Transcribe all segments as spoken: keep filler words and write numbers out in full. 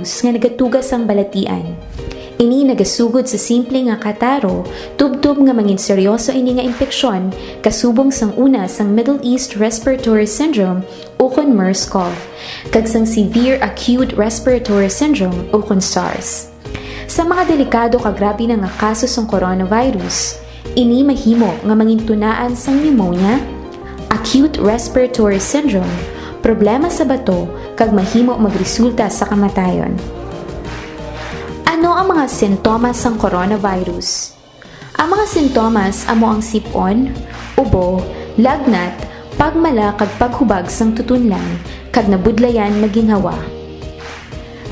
nga nagatuga sang balatian. Ini nagasugod sa simple nga kataro, tubtob nga mangin seryoso ini nga impeksyon kasubong sang una sang Middle East Respiratory Syndrome ukon MERS-CoV, kag sang Severe Acute Respiratory Syndrome ukon SARS. Sa mga delikado kag grabe na nga kaso sang coronavirus, ini mahimo nga mangintunaan sang pneumonia, acute respiratory syndrome, problema sa bato, kag mahimo magresulta sa kamatayon. Ano ang mga sintomas sang coronavirus? Ang mga sintomas amo ang sip-on, ubo, lagnat, pagmala kag paghubag sang tutunlan, kag nabudlayan nga ginhawa.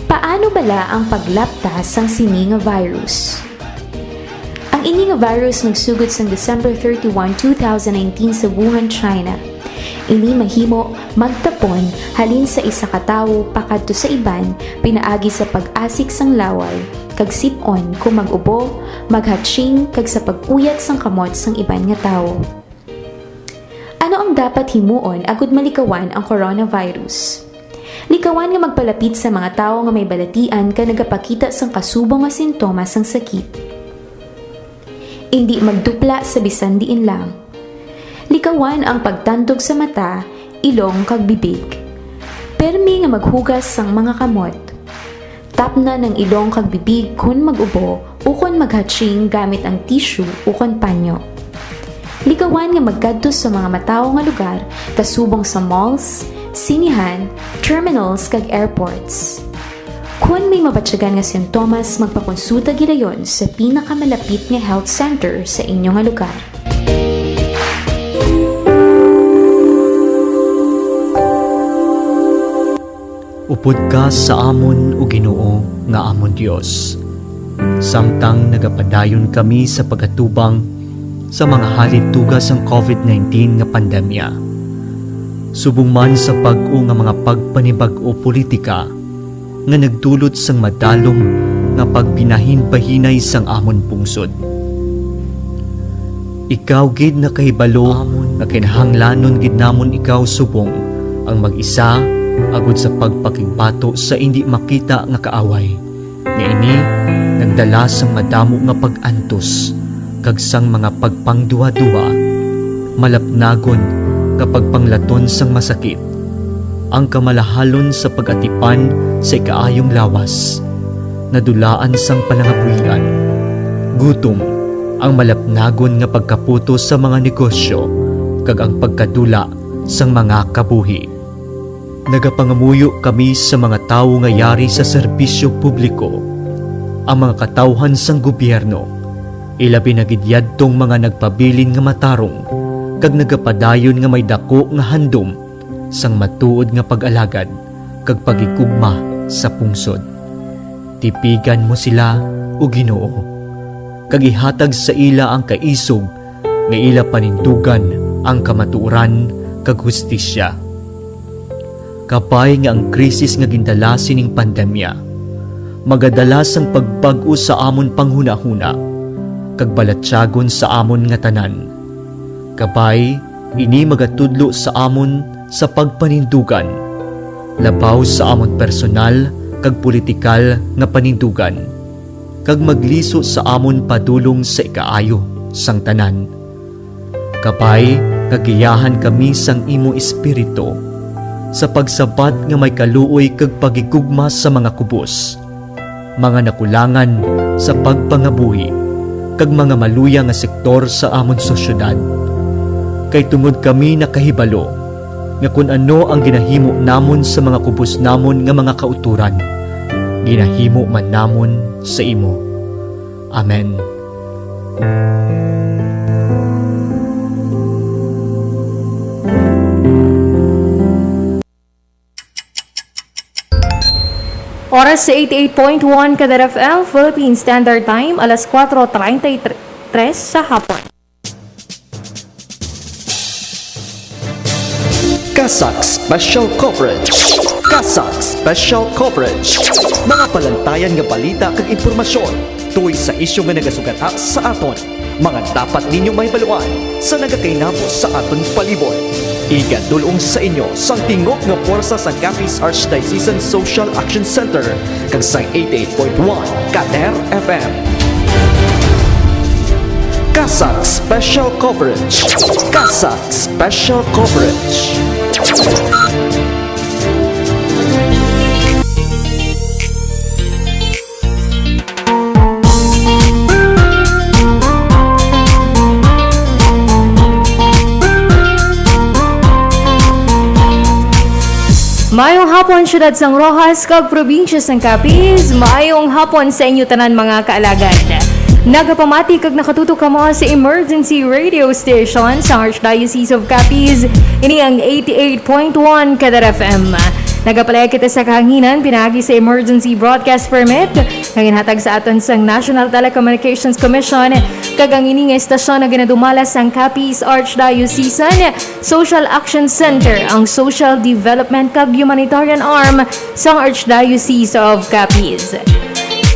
Paano bala ang paglapta sang sini nga virus? Ang ini nga virus nagsugod sang December thirty-one, two thousand nineteen sa Wuhan, China. Ini mahimo magtapon halin sa isa ka tawo pakadto sa iban pinaagi sa pag-asik sang laway, kag sip-on kon mag-ubo, maghatching, kag sa pag-uyat sang kamot sang iban nga tawo. Ano ang dapat himuon agud malikawan ang coronavirus? Likawan nga magpalapit sa mga tawo nga may balatian kag nagapakita sang kasubong nga sintomas sang sakit. Indi magdupla sa bisan diin lang. Likawan ang pagtandog sa mata, ilong, kag bibig. Permi nga maghugas sang mga kamot. Tapna ang ilong kag bibig kon mag-ubo ukon maghatching gamit ang tissue ukon panyo. Likawan nga magkadto sa mga matawo nga lugar, kasubong sa malls, sinihan, terminals, kag airports. Kon may mabatyagan nga sintomas, magpakonsulta gilayon sa pinakamalapit nga health center sa inyo nga lugar. Upod ka sa amon, O Ginoo, nga amon Dios, samtang nagapadayon kami sa pag-atubang sa mga halituga sang COVID nineteen nga pandemya. Subong man sa bag-o nga mga pagpanibag-o politika nga nagdulot sang madalom nga pagbinahinbahinay sang amon pungsod. Ikaw gid nakahibalo nga kinahanglanon gid namon ikaw subong ang mag-isa agud sa pagpakigbato sa indi makita nga kaaway, nga ini nagdala sang madamo nga pag-antos kag sang mga pagpangduhaduha, malapnagon nga pagpanglaton sang masakit, ang kamalahalon sa pag-atipan sa ikaayong lawas, nadulaan sang palangabuhian, gutom, ang malapnagon nga pagkaputos sa mga negosyo, kag ang pagkadula sang mga kabuhi. Nagapangamuyo kami sa mga tawo nga yari sa serbisyo publiko, ang mga katawhan sang gobyerno, ilabi na gid yadtong mga nagpabilin nga matarong kag nagapadayon nga may daku nga handom sang matuod nga pag-alagad kag paghigugma sa pungsod. Tipigan mo sila, O Ginoo, kag ihatag sa ila ang kaisog nga ila panindugan ang kamatuoran kag hustisya. Kabay nga ang krisis nga gindala sining pandemya magadala sang pagbag-o sa amon panghunahuna kag balatyagon sa amon nga tanan. Kabay, ini magatudlo sa amon sa pagpanindugan, labaw sa amon personal kag politikal nga panindugan, kag magliso sa amon padulong sa ikaayo sang tanan. Kabay nga giyahan kami sang imo Espiritu, sa pagsabat nga may kaluoy kag paghigugma sa mga kubos, mga nakulangan sa pagpangabuhi, kag mga maluya nga sektor sa amon sosyedad. Kay tungod kami nakahibalo nga kon ano ang ginahimo namon sa mga kubos namon nga mga kautoran, ginahimo man namon sa imo. Amen. Oras sa eighty-eight point one Kadar F M, Philippine Standard Time, alas kuwatro treinta y tres sa hapon. CASAC Special Coverage. CASAC Special Coverage. Mga palantayan nga balita kag impormasyon tungod sa isyu nga nagasugata sa aton. Mga dapat ninyo mahibaluan sa nagakainabo sa aton palibot. Igadul-ong sa inyo sang tingog nga pwersa sang Capiz Archdiocesan Social Action Center kag sang eighty-eight point one Kader F M. CASAC Special Coverage. CASAC Special Coverage. Maayong hapon, siyudad sang Roxas kag probinsya sang Capiz. Maayong hapon sa inyo tanan, mga kaalagad. Nagapamati kag nakatutok kamo sa emergency radio station sa Archdiocese of Capiz. Ini ang eighty-eight point one Kader F M. Nagapalaya kita sa kahanginan pinaagi sa emergency broadcast permit nga ginhatag sa aton sang National Telecommunications Commission, kag ang ini nga estasyon nga ginadumala sang Capiz Archdiocesan Social Action Center, ang social development kag humanitarian arm sang Archdiocese of Capiz.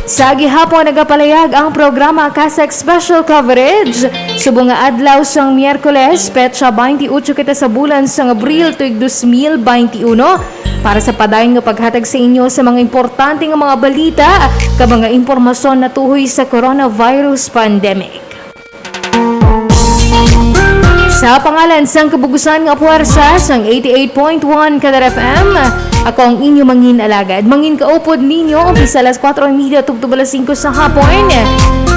Sa gihapon, nagapalayag ang programa CASAC Special Coverage subong nga adlaw sang Miyerkules, petsa twenty-eight kita sa bulan sang Abril tuig dos mil twenty-uno, para sa padayon nga paghatag sa inyo sa mga importante nga mga balita kag mga impormasyon natuhoy sa coronavirus pandemic. Sa pangalan sang kabugusan nga puwersa sang eighty-eight point one Kader F M, ako ang inyo mangin alagad. Mangin kaupod ninyo umpisa alas kuwatro y media tubtob alas singko sa hapon.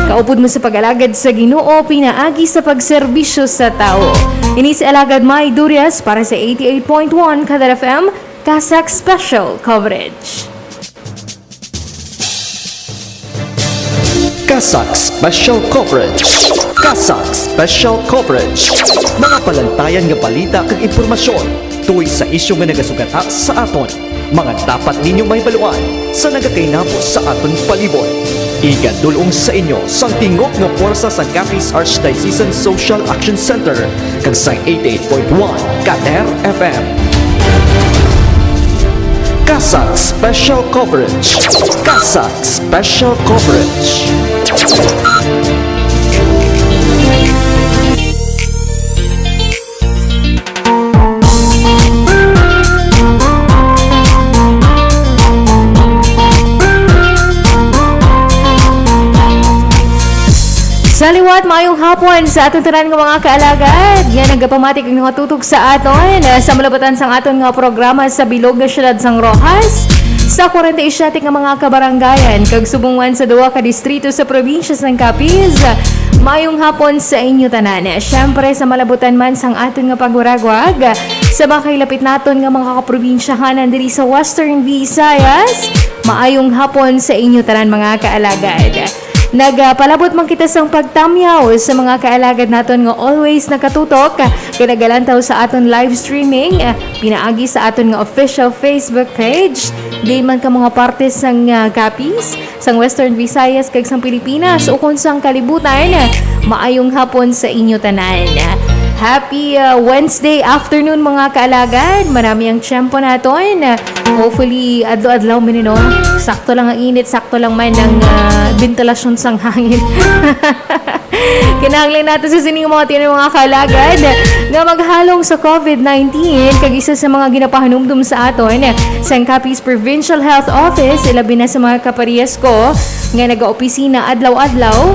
Kaupod mo sa pag-alagad sa Ginoo pinaagi sa pagserbisyo sa tawo. Ini si Alagad May Durias para sa eighty-eight point one Kader F M, CASAC Special Coverage. CASAC Special Coverage. CASAC Special Coverage. Mga palantayan nga balita kag impormasyon tuhoy sa isyu nga nagasugata sa aton. Mga dapat ninyo mahibaluan sa nagakainabo sa aton palibot. Igadul-ong sa inyo sang tingog nga pwersa sang Capiz Archdiocesan Social Action Center kag sang eighty-eight point one Kader F M. CASAC Special Coverage. CASAC Special Coverage. Sa liwat, maayong hapon sa aton tanan nga mga kaalagad nga nagapamati kag nakatutok sa aton, eh, sa malabutan sang aton nga programa sa bilog nga siyudad sang Roxas, sa kwarenta y siyete nga mga kabarangayan, kag subong man sa duha ka distrito sa probinsya sang Capiz. Maayong hapon sa inyo tanan. Siyempre, sa malabutan man sang aton nga pagwaragwag, sa mga kahilapit naton nga mga kaprobinsyahanan diri sa Western Visayas, maayong hapon sa inyo tanan, mga kaalagad. Nagapalabot man kita sang pagtamyaw sa mga kaalagad naton nga always nakatutok kag nagalantaw sa aton live streaming, pinaagi sa aton nga official Facebook page, diin man ka mga parte sang, ah, Capiz, sang Western Visayas kag sang Pilipinas ukon sang kalibutan. Maayong hapon sa inyo tanan. Happy, ah, Wednesday afternoon, mga kaalagad. Marami ang tiyempo naton. Hopefully, adlaw-adlaw man, no? Sakto lang ang init, sakto lang man ang, ah, bentilasyon sang hangin. Kinahanglan nato sa sining mga tiyan, mga kaalagad, nga maghalong sa covid nineteen, kag isa sa mga ginapahanumdom sa aton sang Capiz Provincial Health Office, ilabi na sa mga kaparehas ko nga nagaopisina adlaw-adlaw.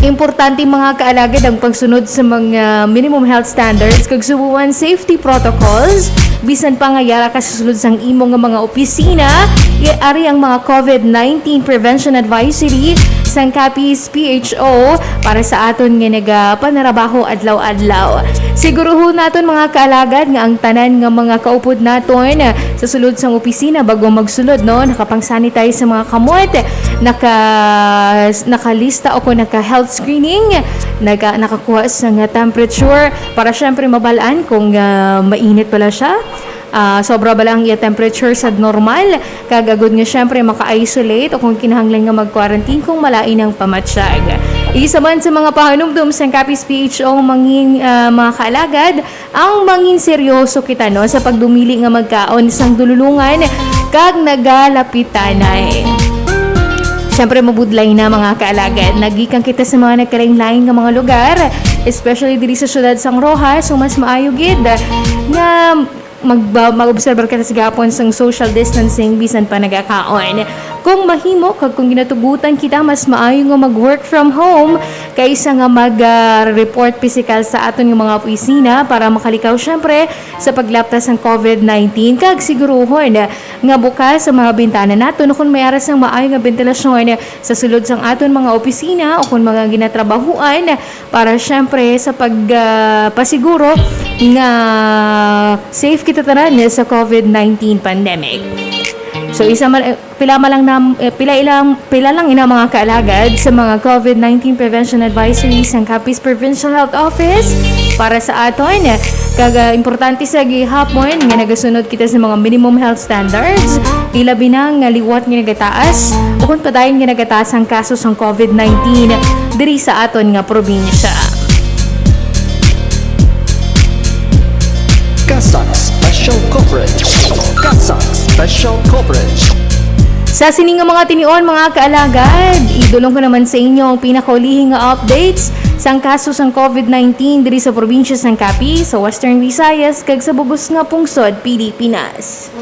Importante, mga kaalagad, ang pagsunod sa mga minimum health standards kag subuan safety protocols, bisan pa nga yara ka sa sulod sang imo nga mga opisina. I-, ari ang mga covid nineteen Prevention Advisory sang Capiz P H O para sa aton nga nagapanarabaho adlaw-adlaw. Siguruhon naton, mga kaalagad, nga ang tanan nga mga kaupod naton sa sulod sang opisina, bag-o magsulod, no, nakapang-sanitize sa mga kamot, naka-, nakalista o kung naka-health screening, naka-, nakakuha sa nga temperature para syempre mabal-an kung, ah, mainit pala siya. Ah, sobra ba lang iya temperature sa normal? Kag agud nga, syempre, maka-isolate o kung kinahanglan nga mag-quarantine kung malain ang pamatyag. Isa man sa mga pahanumdom sang Capiz P H O, mangin-, ah, mga kaalagad, ang mangin seryoso kita, no, sa pagdumili nga magkaon sang dululungan kag nagalapitanay. Siyempre, mabudlay na, mga kaalagad. Nagikan kita sa mga nagkalain-lain nga mga lugar, especially diri sa siyudad sang Roxas, so mas maayo gid nga magba-, mag-obserbar kita sa gihapon sang social distancing bisan pa nagakaon. Kung mahimo kag kung ginatugutan kita, mas maayo nga mag-work from home kaysa nga mag-report pisikal sa aton nga mga opisina para makalikaw, siyempre, sa paglapta sang covid nineteen, kag siguruhon nga bukas ang mga bintana naton, ukon may ara sang maayo nga bentilasyon sa sulod sang aton mga opisina ukon mga ginatrabahuan, para siyempre sa pag, ah, pasiguro nga safe kita tanan sa covid nineteen pandemic. So, isa man, pila man lang nam-, eh, pila ilang, pila lang ina, mga kaalagad, sa mga covid nineteen prevention advisories sang Capiz Provincial Health Office para sa aton. Kag, ah, importante sa gihapon nga nagasunod kita sa mga minimum health standards, ilabi na nga liwat nga nagataas ukon padayon nga nagataas ang kaso sang covid nineteen diri sa aton nga probinsya. CASAC Special Coverage. CASAC Special Coverage. Sa sini nga mga tinion, mga kaalagad, idulong ko naman sa inyo ang pinakaulihi nga updates sang kaso sang covid nineteen diri sa probinsya sang Capiz, sa Western Visayas, kag sa bug-os nga pungsod Pilipinas.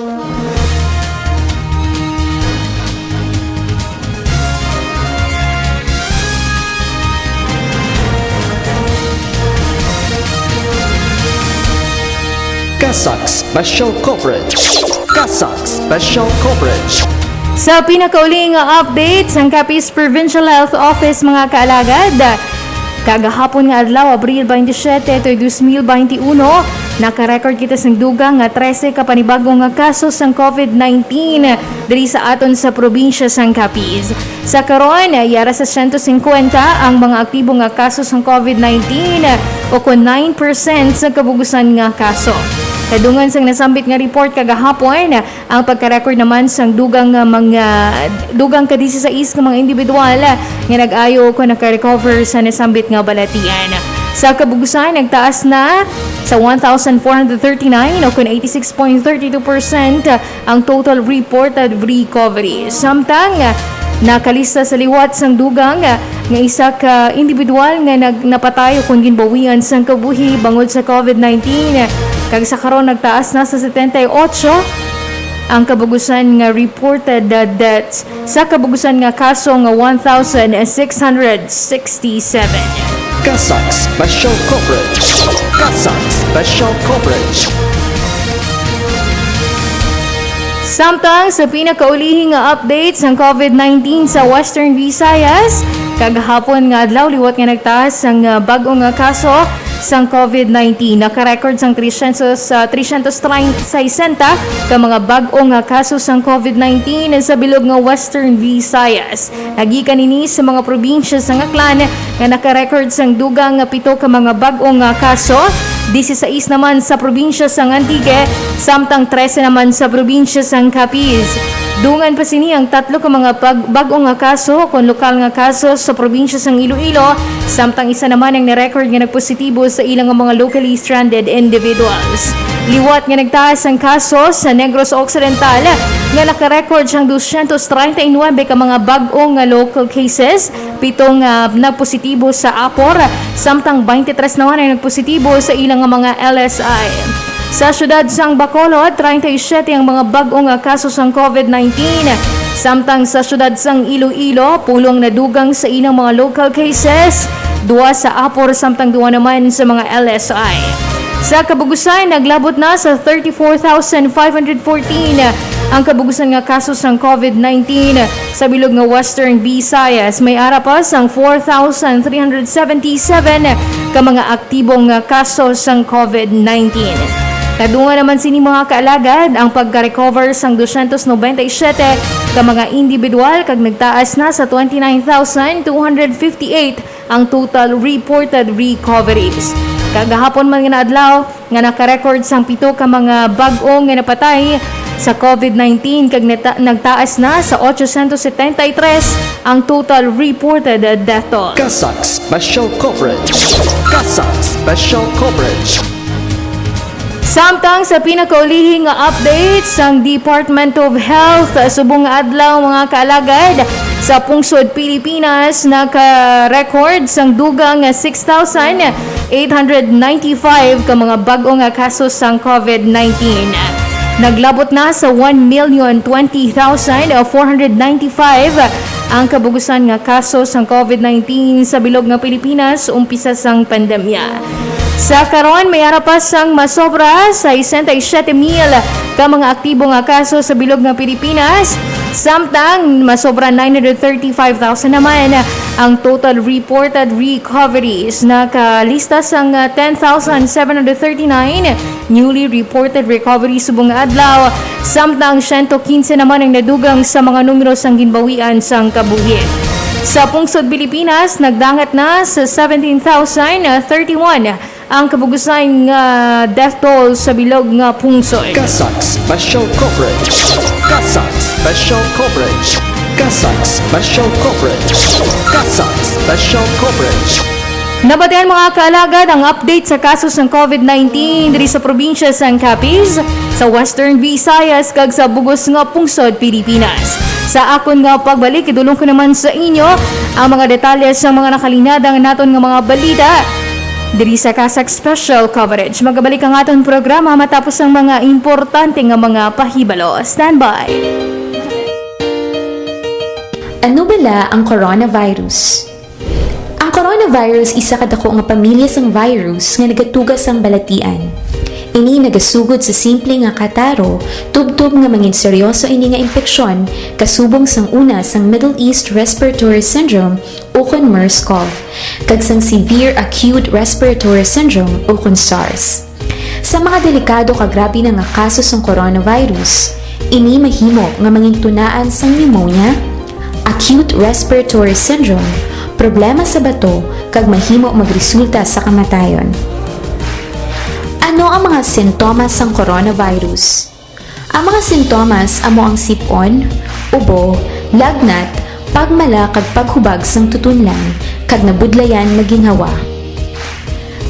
CASAC Special Coverage. CASAC Special Coverage. Sa pinakauli nga update sang Capiz Provincial Health Office, mga kaalagad, kagahapon nga adlaw, Abril twenty-seven, tuig dos mil twenty-one, naka-record kita sang dugang nga trese ka panibago nga kaso sang covid nineteen diri sa aton sa probinsya sang Capiz. Sa karon, yara sa siyento singkwenta ang mga aktibo nga kaso sang covid nineteen, o kon nine percent sa kabugusan nga kaso. Kadungan sang nasambit nga report kagahapon, ang pagka-record naman sang dugang nga mga, dugang ka disisais nga mga individual nga nag-ayo o kon naka-recover sa nasambit nga balatian. Sa kabugusan, nagtaas na sa one thousand four hundred thirty-nine, o kon eighty-six point thirty-two percent, ang total reported recovery. Samtang nakalista sa liwat sang dugang nga isa ka individual nga nag-, napatay o kon ginbawian sang kabuhi bangod sa covid nineteen, kag sa karon nagtaas na sa setenta y ocho ang kabugusan nga reported deaths sa kabugusan nga kaso nga one thousand six hundred sixty-seven. CASAC Special Coverage. CASAC Special Coverage. Samtang sa pinakaulihi nga update sang covid nineteen sa Western Visayas, kagahapon nga adlaw, liwat nga nagtaas ang, ah, bag-o nga kaso sang covid nineteen. Naka-record sang trescientos, ah, trescientos treinta, sesenta ka mga bag-o nga kaso sang covid nineteen sa bilog nga Western Visayas. Nagikan ini sa mga probinsya sang Aklan nga naka-record sang dugang nga pito ka mga bag-o nga kaso, disisais naman sa probinsya sang Antique, samtang trese naman sa probinsya sang Capiz. Dungan pa sini ang tatlo ka mga pag-, bag-o nga kaso kon lokal nga kaso sa probinsya sang Iloilo, samtang isa naman ang na-record nga nagpositibo sa ilang mga locally stranded individuals. Liwat nga nagtaas ang kaso sa Negros Occidental, nga naka-record sang dosyentos treinta y nuebe ka mga bag-o nga local cases, pito nga nagpositibo sa Apor, samtang twenty-three naman ang nagpositibo sa ilang nga mga L S I. Sa siyudad sang Bacolod, treinta y siete ang mga bag-o nga kaso sang covid nineteen, samtang sa siyudad sang Iloilo, pulo ang nadugang sa ilang mga local cases, duha sa Apor, samtang duha naman sa mga L S I. Sa kabugusan, naglabot na sa thirty-four thousand five hundred fourteen ang kabugusan nga kaso sang covid nineteen. Sa bilog nga Western Visayas, may ara pa sang four thousand three hundred seventy-seven ka mga aktibo nga kaso sang covid nineteen. Kadungan naman sini, mga kaalagad, ang pagka-recover sang dosyentos nobenta y siyete ka mga individual, kag nagtaas na sa twenty-nine thousand two hundred fifty-eight ang total reported recoveries. Kagahapon man nga adlaw, nga naka-record sang pito ka mga bag-o nga napatay sa covid nineteen, kag nata-, nagtaas na sa ochocientos setenta y tres ang total reported death toll. CASAC Special Coverage. CASAC Special Coverage. Samtang sa pinakaulihi nga update sang Department of Health, subong nga adlaw, mga kaalagad, Sa pungsod Pilipinas, naka-record sang dugang nga six thousand eight hundred ninety-five ka mga bag-o nga kaso sang COVID nineteen. Naglabot na sa one million twenty thousand four hundred ninety-five ang kabugusan nga kaso sang COVID nineteen sa bilog nga Pilipinas umpisa sang pandemya. Sa karon, may ara pa sang masobra sesenta y siete mil ka mga aktibo nga kaso sa bilog nga Pilipinas, samtang masobra nine hundred thirty-five thousand naman ang total reported recoveries. Nakalista sang, ah, ten thousand seven hundred thirty-nine newly reported recoveries subong nga adlaw, samtang siyento kinse naman ang nadugang sa mga numero sang ginbawian sang kabuhi. Sa pungsod Pilipinas, nagdangat na sa seventeen thousand thirty-one ang kabugusan nga death toll sa bilog nga pungsod. CASAC Special Coverage. CASAC Special Coverage. CASAC Special Coverage. CASAC Special Coverage. Nabatian, mga kaalagad, ang update sa kaso sang COVID nineteen diri sa probinsya sang Capiz, sa Western Visayas, kag sa bugos nga pungsod Pilipinas. Sa akon nga pagbalik, idulong ko naman sa inyo ang mga detalye sa mga nakalinada nga naton nga mga balita diri sa CASAC Special Coverage. Magabalik ang aton programa matapos ang mga importante nga mga pahibalo. Standby! Ano bala ang coronavirus? Ang coronavirus isa ka dako nga pamilya sang virus nga nagatuga sang balatian. Ini nagasugod sa simple nga kataro, tubtob nga mangin seryoso ini nga impeksyon, kasubong sang una sang Middle East Respiratory Syndrome ukon MERS-CoV, kag sang Severe Acute Respiratory Syndrome ukon SARS. Sa mga delikado kag grabe na nga kaso sang coronavirus, ini mahimo nga mangintunaan sang pneumonia, acute respiratory syndrome, problema sa bato, kag mahimo magresulta sa kamatayon. Ano ang mga sintomas sang coronavirus? Ang mga sintomas amo ang sip-on, ubo, lagnat, pagmala kag paghubag sang tutunlan, kag nabudlayan nga ginhawa.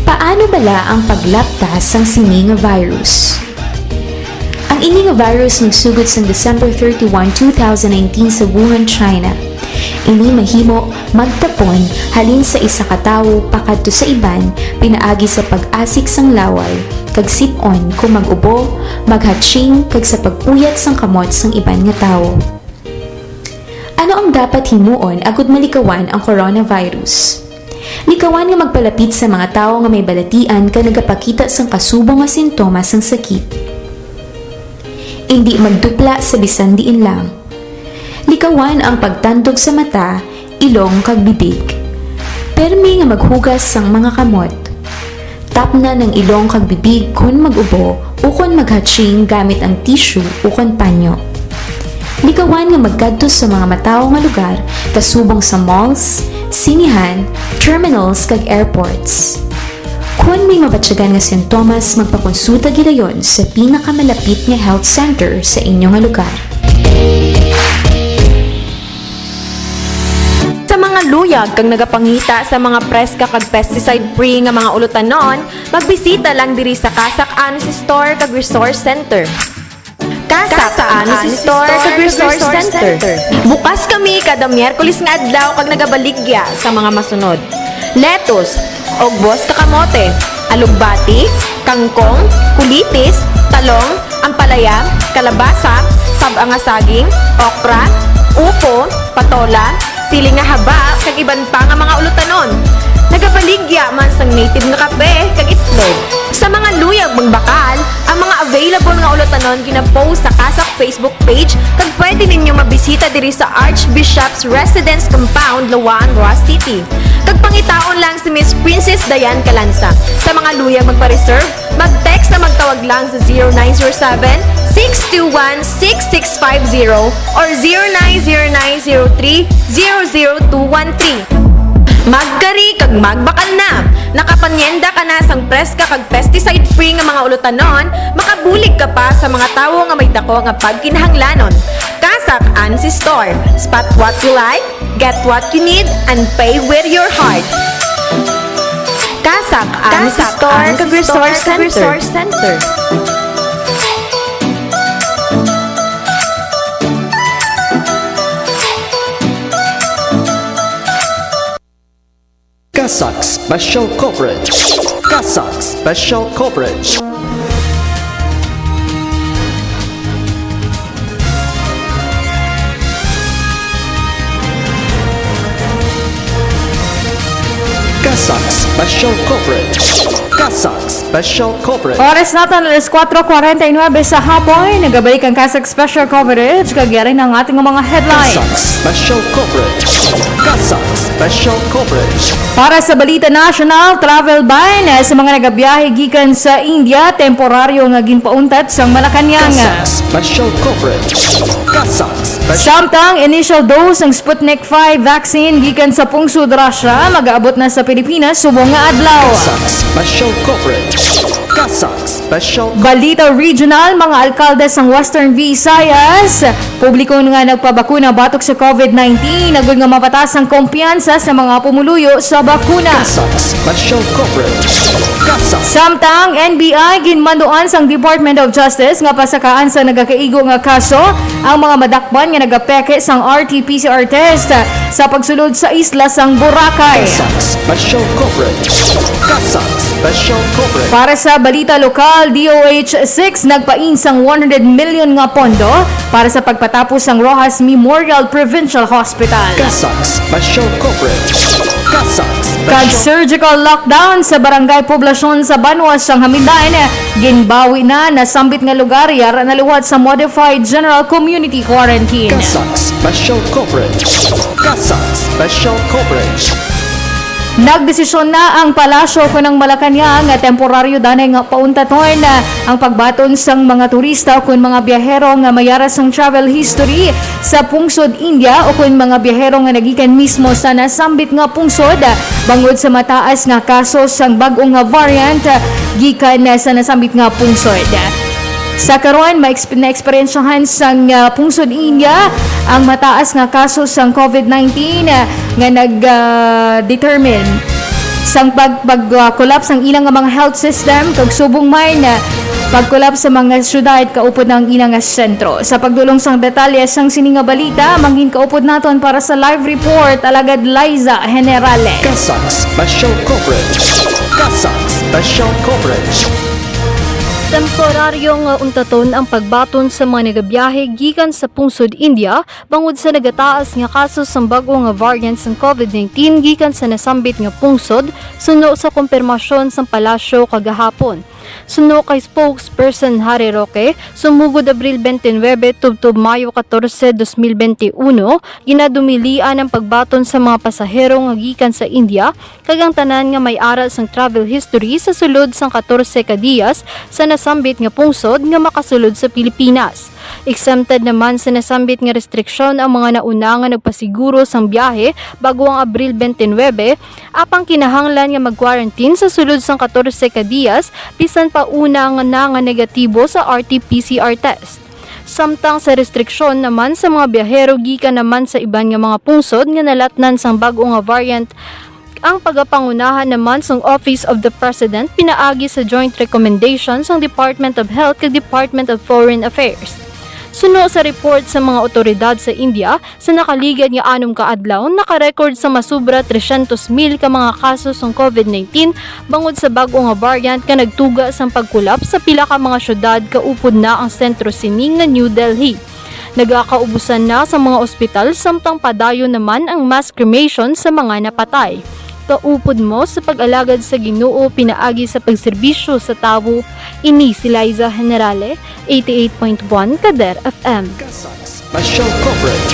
Paano bala ang paglapta sang sini nga virus? Ang ini nga virus nagsugod sang December thirty-one, two thousand nineteen sa Wuhan, China. Ini mahimo magtapon halin sa isa ka tawo pakadto sa iban pinaagi sa pag-asik sang laway kag sip-on kon mag-ubo, maghatching, kag sa pag-uyat sang kamot sang iban nga tawo. Ano ang dapat himuon agud malikawan ang coronavirus? Likawan nga magpalapit sa mga tawo nga may balatian kag nagapakita sang kasubong nga sintomas sang sakit. Indi magdupla sa bisan diin lang. Likawan ang pagtandog sa mata, ilong, kag bibig. Permi nga maghugas sang mga kamot. Tapnan ang ilong kag bibig kon mag-ubo ukon maghatching gamit ang tissue ukon panyo. Likawan nga magkadto sa mga matawo nga lugar kasubong sa malls, sinihan, terminals, kag airports. Kon may mabatyagan nga sintomas, magpakonsulta gidayon sa pinakamalapit nga health center sa inyo nga lugar. Sa mga luyag kag nagapangita sa mga preska kag pesticide-free nga mga ulutanon, magbisita lang diri sa CASAC Honest Store kag Resource Center. CASAC Honest Store kag Resource Center. Bukas kami kada Miyerkules nga adlaw kag nagabaligya sa mga masunod: lettuce, ugbos ka kamote, alugbati, kangkong, kulitis, talong, ampalaya, kalabasa, sab-a nga saging, okra, upo, patola, siling nga haba, kag iban pa nga mga ulutanon. Nagabaligya man sang native nga kape kag itlog. Sa mga luyag magbakal, ang mga available nga ulutanon gina-post sa CASAC Facebook page, kag pwede ninyo mabisita diri sa Archbishop's Residence Compound, Laua-an, Roxas City. Kag pangitaon lang si Miss Princess Diane Calanza. Sa mga luyag magpa-reserve, mag-text na magtawag lang sa zero nine zero seven, six two one, six six five zero or zero nine zero nine zero three zero zero two one three. Magkari kag magbakal na! Nakapanyenda ka na sang preska kag pesticide-free nga mga ulutanon, makabulig ka pa sa mga tawo nga may dako nga pagkinahanglanon. CASAC Honest Store. Spot what you like, get what you need, and pay with your heart. CASAC Honest Store kag Resource Center. CASAC Special Coverage. CASAC Special Coverage. CASAC Special Coverage. CASAC Special Coverage. Oras naton, alas kuwatro kwarenta y nuebe sa hapon. Nagabalik ang CASAC Special Coverage. Kag yari na ang ating mga headlines. CASAC Special Coverage. CASAC Special Coverage. Para sa balita national, travel ban sa mga nagabiyahe gikan sa India, temporaryo nga ginpauntat sang Malacañang. CASAC Special Coverage. CASAC Special. Samtang initial dose sang Sputnik five vaccine gikan sa pungsod Russia, mag-aabot na sa Pilipinas subong nga adlaw. CASAC Special Coverage. CASAC Special. Balita regional, mga alkalde sang Western Visayas, publiko nga nagpabakuna batok sa COVID nineteen, agod nga mapatas ang kumpiyansa sa mga pumuluyo sa bakuna. CASAC Special Coverage. CASAC. Samtang N B I, ginmanduan sang Department of Justice nga pasakaan sa nagakaigo nga kaso ang mga madakpan nga nagapeke sang R T P C R test sa pagsulod sa isla sang Boracay. CASAC Special Coverage. CASAC Special Coverage. Para sa balita lokal, D O H six nagpain sang one hundred million nga pondo para sa pagpatapos sang Roxas Memorial Provincial Hospital. CASAC Special Coverage. CASAC Special. Kag surgical lockdown sa barangay poblasyon sa banwa sang Hamindan, ginbawi na nasambit nga lugar, yara na liwat sa modified general community quarantine. CASAC Special Coverage. CASAC Special Coverage. Nagdesisyon na ang palasyo kon ang Malacañang nga temporaryo danay nga pauntaton ang pagbaton sang mga turista o kon mga biyahero nga may ara sang travel history sa pungsod India o kon mga biyahero nga nagikan mismo sa nasambit nga pungsod bangod sa mataas nga kaso sang bag-o nga variant gikan sa nasambit nga pungsod. Sa karon, maeks-, naeksperyensyahan sang, ah, pungsod India ang mataas nga kaso sang COVID nineteen, ah, nga nag, ah, determine sang pag, pag, ah, collapse ang ilang nga mga health system, kag subong man, ah, pag-collapse sa mga syudad, kaupod na ang ilang nga sentro. Sa pagdulong sang detalye sang sini nga balita, mangin kaupod naton para sa live report, Alagad Liza Generale. CASAC Special Coverage. CASAC Special Coverage. Temporaryo nga untaton ang pagbaton sa mga nagabiyahe gikan sa pungsod India bangod sa nagataas nga kaso sang bag-o nga variant sang COVID nineteen gikan sa nasambit nga pungsod, suno sa kumpirmasyon sang palasyo kagahapon. Suno kay spokesperson Harry Roque, sumugod Abril twenty-nine tubtob Mayo katorse, dos mil bente uno, ginadumilian ang pagbaton sa mga pasahero nga gikan sa India kag ang tanan nga may ara sang travel history sa sulod sang katorse ka diyas sa nasambit nga pungsod nga makasulod sa Pilipinas. Exempted naman sa nasambit nga restriksyon ang mga nauna nga nagpasiguro sang biyahe bag-o ang Abril twenty-nine, apang kinahanglan nga mag-quarantine sa sulod sang katorse ka diyas bisan pa una nga na nga negatibo sa R T P C R test. Samtang sa restriksyon naman sa mga biyahero gikan naman sa iban nga mga pungsod nga nalatnan sang bag-o nga variant, ang pagapangunahan naman sang Office of the President pinaagi sa joint recommendation sang Department of Health kag Department of Foreign Affairs. Suno sa report sa mga otoridad sa India, sa nakaligad nga anom ka adlaw, nakarecord sa masubra tresyentos mil ka mga kaso sang COVID nineteen bangod sa bag-o nga variant nga nagtuga sang pagkulaps sa pila ka mga syudad, kaupod na ang sentro sini nga New Delhi. Nagakaubusan na sa mga ospital, samtang padayon naman ang mass cremation sa mga napatay. Kaupod mo sa pag-alagad sa Ginoo pinaagi sa pagserbisyo sa tawo. Ini si Liza Generale, eighty-eight point one Kader F M. CASAC Special Coverage.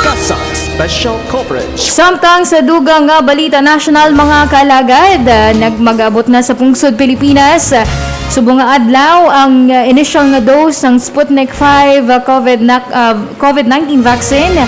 CASAC Special Coverage. Samtang sa dugang nga balita nasyonal, mga kaalagad, ah, nagmag-abot na sa pungsod Pilipinas, ah, subong nga adlaw ang, ah, initial nga dose sang Sputnik five, ah, COVID na, ah, COVID nineteen vaccine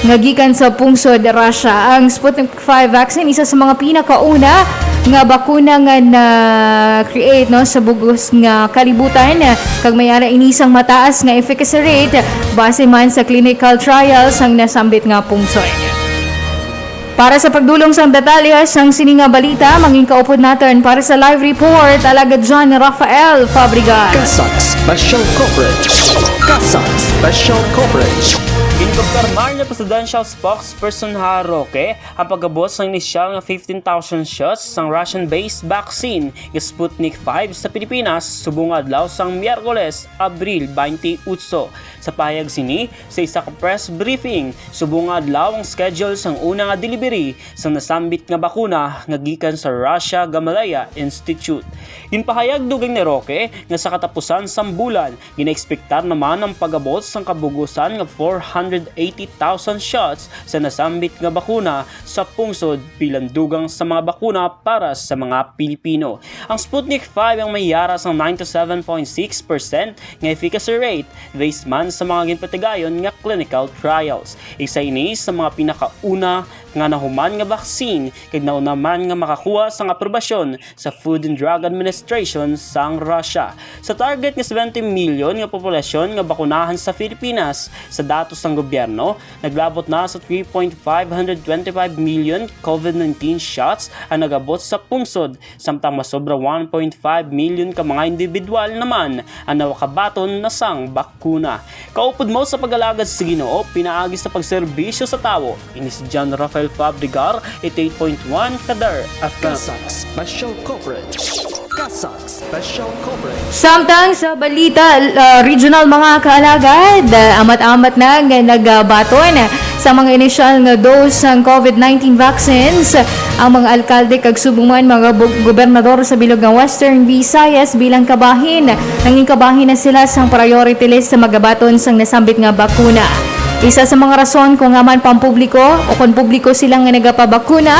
nga gikan sa pungsod Russia. Ang Sputnik five vaccine, isa sa mga pinakauna nga bakuna nga na-create, no, sa bug-os nga kalibutan, kag may ara ini sang mataas nga efficacy rate base man sa clinical trials sang nasambit nga pungsod. Para sa pagdulong sang detalye sang sini nga balita, mangin kaupod naton para sa live report, Alagad John Rafael Fabregas. CASAC Special Coverage. CASAC Special Coverage. In Doktor Mar nga presidential spokesperson ha Roque ang pag-abot sang inisyal nga fifteen thousand shots sang Russian-based vaccine nga Sputnik five sa Pilipinas subong nga adlaw sang Miyerkules, Abril twenty-eight. Sa pahayag sini, sa isa ka press briefing, subong nga adlaw ang schedule sang una nga delivery sang nasambit nga bakuna nga gikan sa Russia Gamaleya Institute. Ginpahayag dugang ni Roque nga sa katapusan sang bulan, ginaekspektar naman ang pag-abot sang kabug-usan nga four hundred eighty thousand shots sa nasambit nga bakuna sa pungsod bilang dugang sa mga bakuna para sa mga Pilipino. Ang Sputnik five ang may yara sang ninety-seven point six percent nga efficacy rate based man sa mga ginpatigayon nga clinical trials. Isa ini sa mga pinakauna nga nahuman nga vaccine kag nauna man nga makakuha sang aprobasyon sa Food and Drug Administration sang Russia. Sa target nga seventy million nga populasyon nga bakunahan sa Pilipinas, sa datos sang gobyerno, naglabot na sa three point five hundred twenty-five million COVID nineteen shots ang nagabot sa pungsod, samtang masobra one point five million ka mga individual naman ang nawakabaton na sang bakuna. Kaupod mo sa pag-alagad sa Ginoo pinaagi sa pagserbisyo sa tawo. Ini si John Rafael Fabregar, eighty-eight point one Kader F M. CASAC Special Coverage. CASAC Special Coverage. Samtang sa balita, uh, regional, mga kaalagad, uh, amat-amat na nga nagabaton sa mga inisyal nga dose sang COVID nineteen vaccines ang mga alkalde kag subong man mga bu-, gobernador sa bilog nga Western Visayas bilang kabahin. Nangin kabahin na sila sang priority list sa magabaton sang nasambit nga bakuna. Isa sa mga rason kung ngaa man pampubliko o kon publiko sila nga nagapabakuna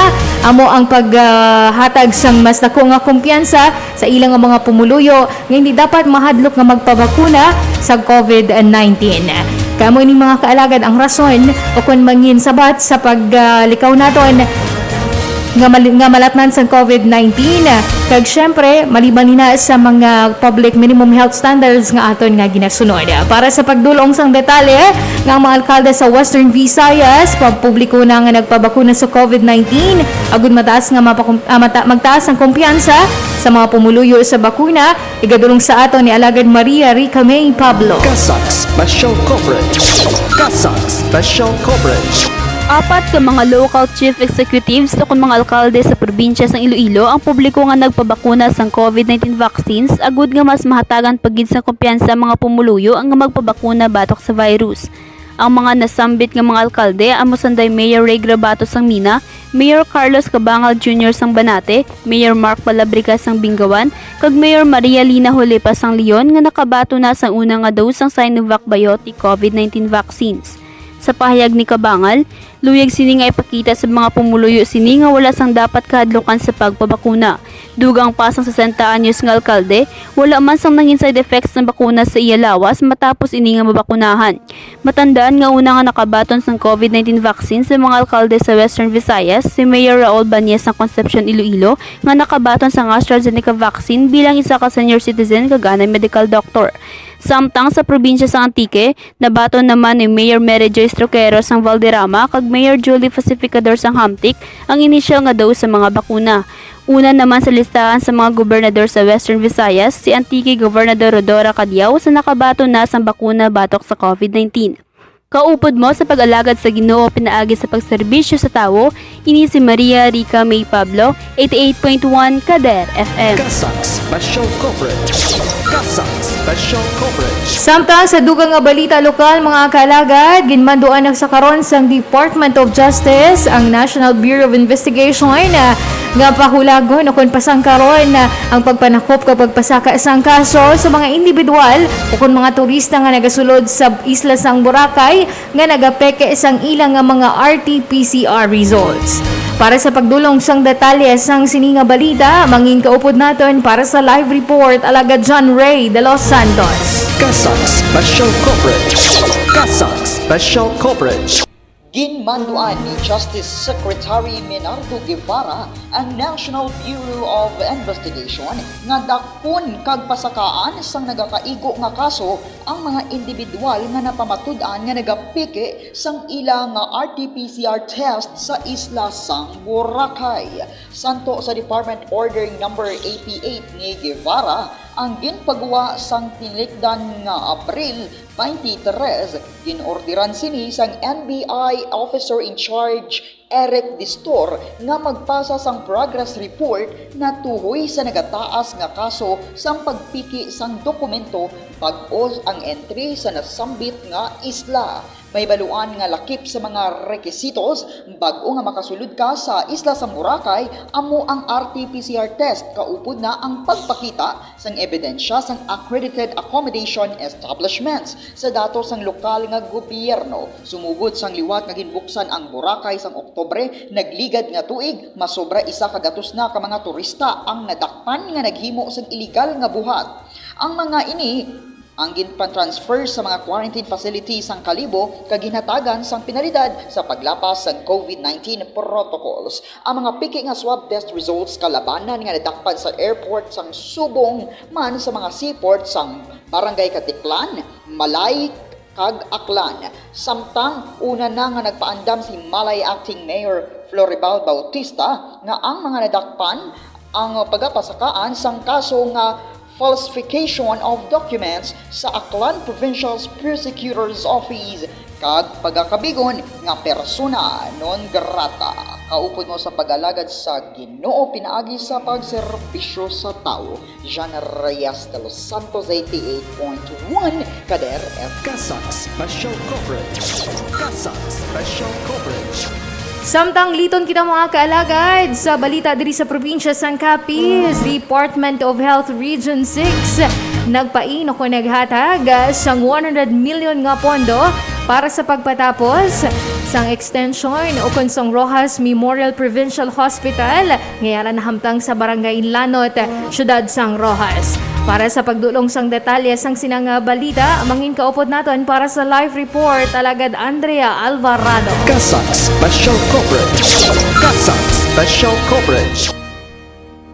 amo ang paghatag sang mas dako nga kumpiyansa sa ilang mga pumuluyo nga hindi dapat mahadlok nga magpabakuna sa COVID nineteen. Kamo ini, mga kaalagad, ang rason o kon mangin sabat sa paglikaw naton nga mal-, nga malatnan sang COVID nineteen. Kag syempre, maliban nina sa mga public minimum health standards nga aton nga ginasunod. Para sa pagdulong sang detalye nga ang mga alkalde sa Western Visayas, pampubliko na nga nagpabakuna sa COVID nineteen, agud mataas nga mapakum-, ah, mata-, magtaas ang kumpiyansa sa mga pumuluyo sa bakuna, igadulong sa aton ni Alagad Maria Rica May Pablo. CASAC Special Coverage. CASAC Special Coverage. Apat ka mga local chief executives ukon mga alkalde sa probinsya sang Iloilo ang publiko nga nagpabakuna sang COVID nineteen vaccines agud nga mas mahatagan pa gid sang kumpiyansa ang mga pumuluyo nga magpabakuna batok sa virus. Ang mga nasambit nga mga alkalde amo sanday Mayor Ray Grabato sang Mina, Mayor Carlos Cabangal Junior sang Banate, Mayor Mark Palabrica sang Bingawan, kag Mayor Maria Lina Jolepa sang Leon nga nakabaton na sang una nga dose sang Sinovac Biontech COVID nineteen vaccines. Sa pahayag ni Cabangal, luyag sini nga ipakita sa mga pumuluyo sini nga wala sang dapat kahadlukan sa pagpabakuna. Dugang pa sang sesenta anyos nga alkalde, wala man sang nangin side effects sang bakuna sa iya lawas matapos ini nga mabakunahan. Matandaan nga una nga nakabaton sang COVID nineteen vaccine sa mga alkalde sa Western Visayas, si Mayor Raul Banias sang Concepcion, Iloilo, nga nakabaton sang AstraZeneca vaccine bilang isa ka senior citizen kag anay medical doctor. Samtang sa probinsya sa Antique, nabaton naman ni Mayor Mary Joyce Troquero sang Valderrama kag Mayor Julie Pacificador sang Hamtic ang inisyal nga dose sa mga bakuna. Una naman sa listahan sa mga gobernador sa Western Visayas, si Antique Gobernador Rhodora Cadiao sa nakabaton na sang bakuna batok sa COVID nineteen. Kaupod mo sa pag-alagad sa Ginoo pinaagi sa pagserbisyo sa tawo, ini si Maria Rica May Pablo, eighty-eight point one Kader F M. CASAC Special Coverage. CASAC Special Coverage. Samtang sa dugang nga balita lokal, mga kaalagad, ginmanduan na sa karon sang Department of Justice ang National Bureau of Investigation, ah, nga pahulagon o kon pasangkaron, ah, ang pagpanakop kag pagpasaka sang kaso sa mga individual o kon mga turista nga nagasulod sa isla sang Boracay nga nagapeke sang ila nga mga R T P C R results. Para sa pagdulong sang detalye sang sini nga balita, mangin kaupod naton para sa live report, Alagad John Ray de los Santos. CASAC Special Coverage. CASAC Special Coverage. Ginmanduan ni Justice Secretary Menardo Guevara ang National Bureau of Investigation nga dakpon kag pasakaan sang nagakaigo nga kaso ang mga individual nga napamatud-an nga nagapeke sang ila nga R T P C R test sa isla sang Boracay. Santo sa Department Order Number eighty-eight ni Guevara, Ang ginpagwa sang tinikdan nga Abril twenty-three, ginordiran sini sang N B I Officer in Charge Eric Distor nga magpasa sang progress report natuhoy sa nagataas nga kaso sang pagpiki sang dokumento bag-o ang entry sa nasambit nga isla. May baluan nga lakip sa mga rekisitos bag-o nga makasulod ka sa isla sang Boracay amo ang R T P C R test, kaupod na ang pagpakita sang ebidensya sang accredited accommodation establishments. Sa datos sang lokal nga gobyerno, sumugod sang liwat nga ginbuksan ang Boracay sang Oktubre nagligad nga tuig, masobra isa ka gatos na ka mga turista ang nadakpan nga naghimo sang iligal nga buhat. Ang mga ini ang ginpa-transfer sa mga quarantine facility sang Kalibo kag ginhatagan sang penalidad sa paglapas sang COVID nineteen protocols. Ang mga piki nga swab test results kalabanan nga nadakpan sa airport sang subong man sa mga seaport sang Barangay Caticlan, Malay, kag Aklan. Samtang una na nga nagpaandam si Malay Acting Mayor Floribal Bautista nga ang mga nadakpan ang pagapasakaan sang kaso nga falsification of documents sa Aklan Provincial Prosecutor's Office kag pagakabigon nga persona non grata. Kaupod mo sa pag-alagad sa Ginoo pinaagi sa pagserbisyo sa tawo. John Reyes de los Santos, eighty-eight point one Kader F M. CASAC Special Coverage. CASAC Special Coverage. Samtang liton kita, mga kaalagad, sa balita diri sa probinsya sang Capiz, Department of Health Region six nagpain o naghatag, ah, sang one hundred million nga pondo para sa pagpatapos sang extension o kon sang Roxas Memorial Provincial Hospital nga yara nahamtang sa Barangay Lanot, Siyudad sang Roxas. Para sa pagdulong sang detalye sang sina nga balita, mangin kaupod naton para sa live report, Alagad Andrea Alvarado. CASAC Special Coverage. CASAC Special Coverage.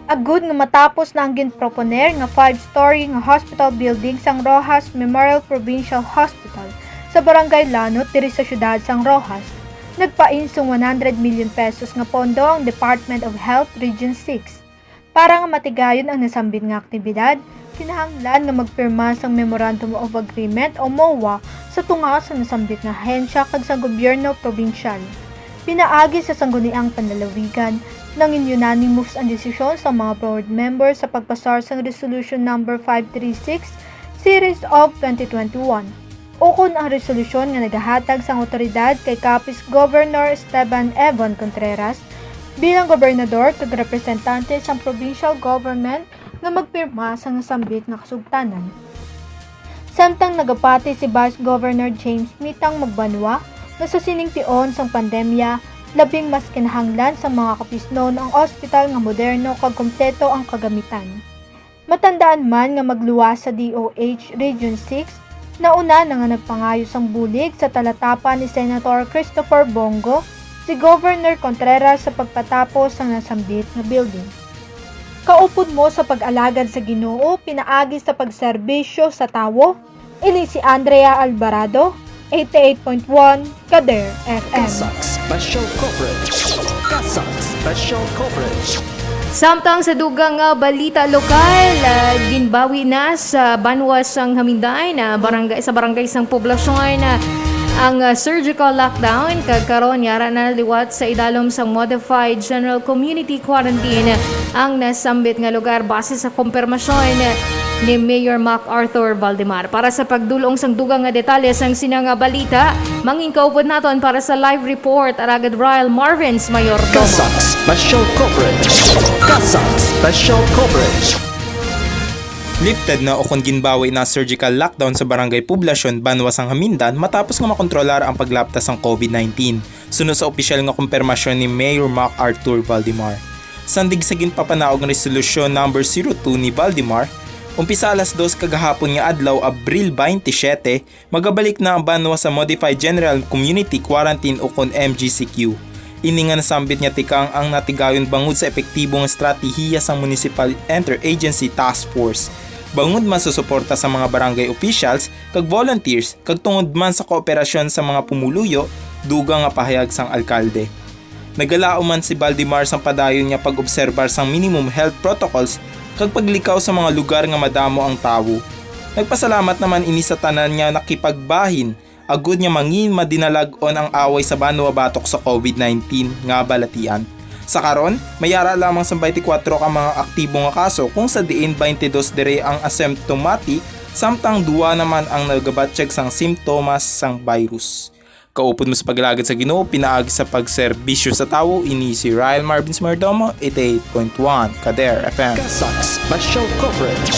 Agud nga matapos na ang ginproponer nga five-story nga hospital building sang Roxas Memorial Provincial Hospital sa Barangay Lanot diri sa siyudad sang Roxas, nagpain sang one hundred million pesos nga pondo ang Department of Health Region six. Para nga matigayon ang nasambit nga aktibidad, kinahanglan nga magpirma sang Memorandum of Agreement o MOA sa tunga sa nasambit nga ahensya kag sa gobyerno probinsyal. Pinaagi sa sangguniang panlalawigan, nangin unanimous ang desisyon sa mga board members sa pagpasar sang Resolution Number five three six, Series of twenty twenty-one. Ukon ang resolusyon nga nagahatag sang awtoridad kay Capiz Governor Esteban Evan Contreras bilang gobernador kag representante sang provincial government nga magpirma sang nasambit nga kasugtanan. Samtang nagapati si Vice Governor James Mitang Magbanua nga sa sining tion sang pandemya, labing mas kinahanglan sang mga Capiznon ang ospital nga moderno kag kompleto ang kagamitan. Matandaan man nga magluwas sa D O H Region six, nauna na nga nagpangayo sang bulig sa talatapan ni Senator Christopher Bong Go si Governor Contreras sa pagpatapos sang nasambit nga building. Kaupod mo sa pag-alagad sa Ginoo pinaagi sa pagserbisyo sa tawo. Ini si Andrea Alvarado, eighty-eight point one Kader F M. CASAC Special Coverage. CASAC Special Coverage. Samtang sa dugang nga balita lokal, ah, ginbawi na sa banwa sang Hamindan, ah, barangay, sa barangay sang Poblacion, ah, ang, ah, surgical lockdown, kag karon yara na liwat sa idalom sang modified general community quarantine ang nasambit nga lugar base sa kumpirmasyon ni Mayor MacArthur Valdemar. Para sa pagdulong sang dugang nga detalye sang sina nga balita, mangin kaupod naton para sa live report, Alagad Ryle Marvins Mayordomo. CASAC Special Coverage. CASAC Special Coverage. Lifted na o kon ginbawi na surgical lockdown sa Barangay Poblacion, Banwa sang Hamindan matapos nga makontrolar ang paglapta sang COVID nineteen, suno sa opisyal nga kumpirmasyon ni Mayor MacArthur Valdemar. Sandig sa ginpapanaog nga Resolusyon Number zero two ni Valdemar, umpisa alas dos kagahapon nga adlaw, Abril twenty-seven, magabalik na ang banwa sa Modified General Community Quarantine ukon M G C Q. Ini nga nasambit nga tikang ang natigayon bangod sa epektibo nga estratehiya sang Municipal Interagency Task Force, bangod man sa suporta sa mga barangay officials kag volunteers, kag tungod man sa kooperasyon sa mga pumuluyo, dugang nga pahayag sang alkalde. Nagalaom man si Valdemar sang padayon nga pag-obserbar sang minimum health protocols kag paglikaw sa mga lugar nga madamo ang tawo. Nagpasalamat naman ini sa tanan nga nakipagbahin agud nga mangin madinalag-on ang away sa banwa batok sa covid nineteen nga balatian. Sa karon, may ara lamang sa twenty-four ka mga aktibo nga kaso, kung sa diin twenty-two diri ang asymptomatic, samtang duwa naman ang nagabatyag sang simptomas sang virus. Kaupod mo sa pag-alagad sa Ginoo pinaagi sa pagserbisyo sa tawo, ini si Ryle Marvin Smirdomo, eighty-eight point one Kader F M. CASAC Special Coverage.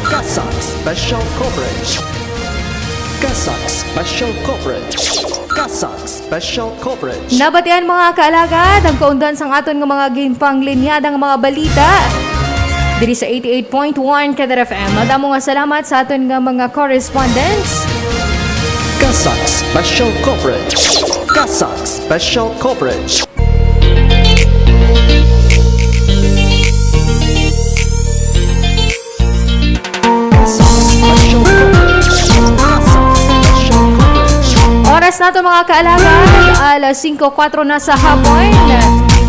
CASAC Special Coverage. CASAC Special Coverage. CASAC Special Coverage. Nabatian, mga kaalagad, ang kaundan sang aton nga mga ginpanglinyada nga mga balita diri sa eighty-eight point one Kader F M. Madamo nga salamat sa aton nga mga correspondents. CASAC Special Coverage. CASAC Special Coverage. Oras nato, mga kaalagad, alas singko kuwatro na sa hapon.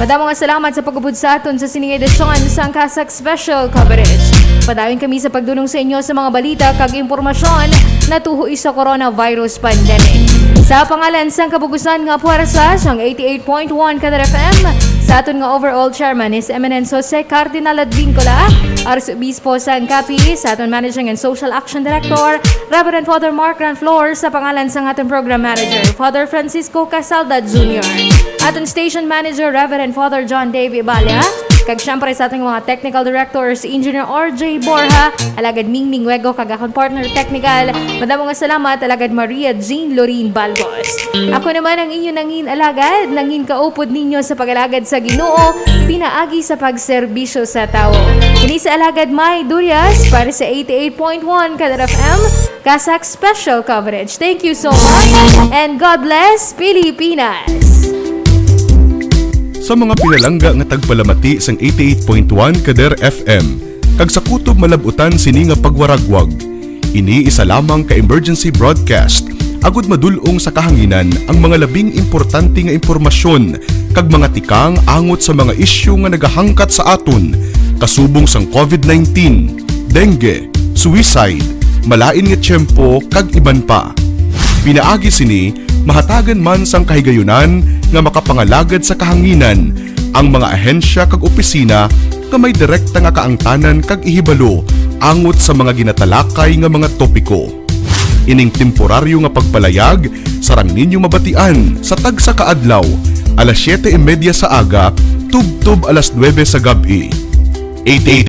Madamo nga salamat sa pag-upod sa aton sa sining edisyon sang CASAC Special Coverage. Padayon kami sa pagdunong sa inyo sa mga balita kag impormasyon natuhoy sa coronavirus pandemic. Sa pangalan sang kabugusan nga puwersa sang eighty-eight point one Kader F M, sa aton nga overall chairman is Eminence Jose Cardinal Advincula, Arsobispo sang Capiz, sa aton managing and social action director, Reverend Father Mark Ranflor, sa pangalan sang aton program manager, Father Francisco Casalda Junior, aton station manager, Reverend Father John Dave Ibala, kag syempre sa aton mga technical directors, Engineer R J Borja, alagad Mingming Wego, kag akon partner technical. Madamo nga salamat, alagad Maria Jean Lorin Balbos. Ako naman ang inyo nangin alagad, nangin kaupod ninyo sa pag-alagad sa Ginoo, pinaagi sa pagserbisyo sa tawo. Kini si Alagad May Durias para sa eighty-eight point one Kader F M, CASAC Special Coverage. Thank you so much, and God bless Pilipinas! Sa mga pinalangga nga tagpalamati sang eighty-eight point one Kader F M, kag sa kutob malab-utan sini nga pagwaragwag, ini isa lamang ka emergency broadcast agud madul-ong sa kahanginan ang mga labing importante nga impormasyon kag mga tikang angot sa mga isyu nga nagahangkat sa aton kasubong sang covid nineteen, dengue, suicide, malain nga tiyempo, kag iban pa. Pinaagi sini, mahatagan man sang kahigayunan nga makapangalagad sa kahanginan ang mga ahensya kag opisina nga may direkta nga kaangtanan kag ihibalo angot sa mga ginatalakay nga mga topiko. Ining temporaryo nga pagpalayag sarang ninyo mabatian sa tagsa ka adlaw, alas siyete y media sa aga tubtob alas nuebe sa gab-i. Eighty-eight